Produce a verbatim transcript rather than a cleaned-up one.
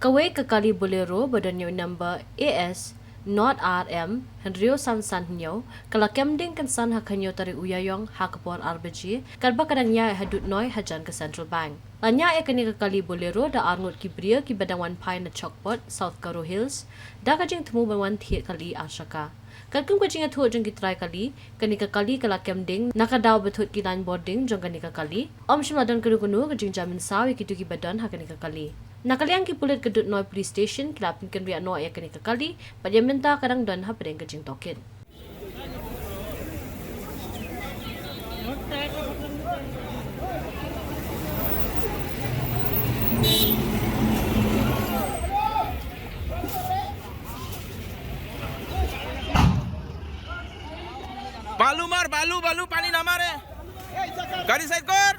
Kawei ka kali Bolero ba don ïa u number A S not R M hynriew san san hynñiew ka la kem ding kynsan ha ka hynñiew tarik u Ïaïong ha ka por ar baje, katba ka dang ïaid ha Dudhnoi hajan ka Central Bank. La ñiah ïa kane ka kali Bolero da ar ngut ki briew kiba dang wan phai na Chokpot, South Garo Hills, da ka jingthmu ban wan thied kali ar shaka. Katkum ka jingïathuh jong ki trai kali, kane ka kali ka la kem ding na ka daw ba thut ki line boarding jong kane ka kali. Ym shym la don kano kano ka jingjia mynsaw ïa kito kiba don ha kane ka kali. Na ka liang ki pulit ka Dudhnoi Police Station ki la pynkynriah noh ïa kane ka kali bad ïa mynta ka dang don hapdeng ka jingtohkit. बालू मार, बालू, बालू, पानी ना मारे। गाड़ी साइड कर।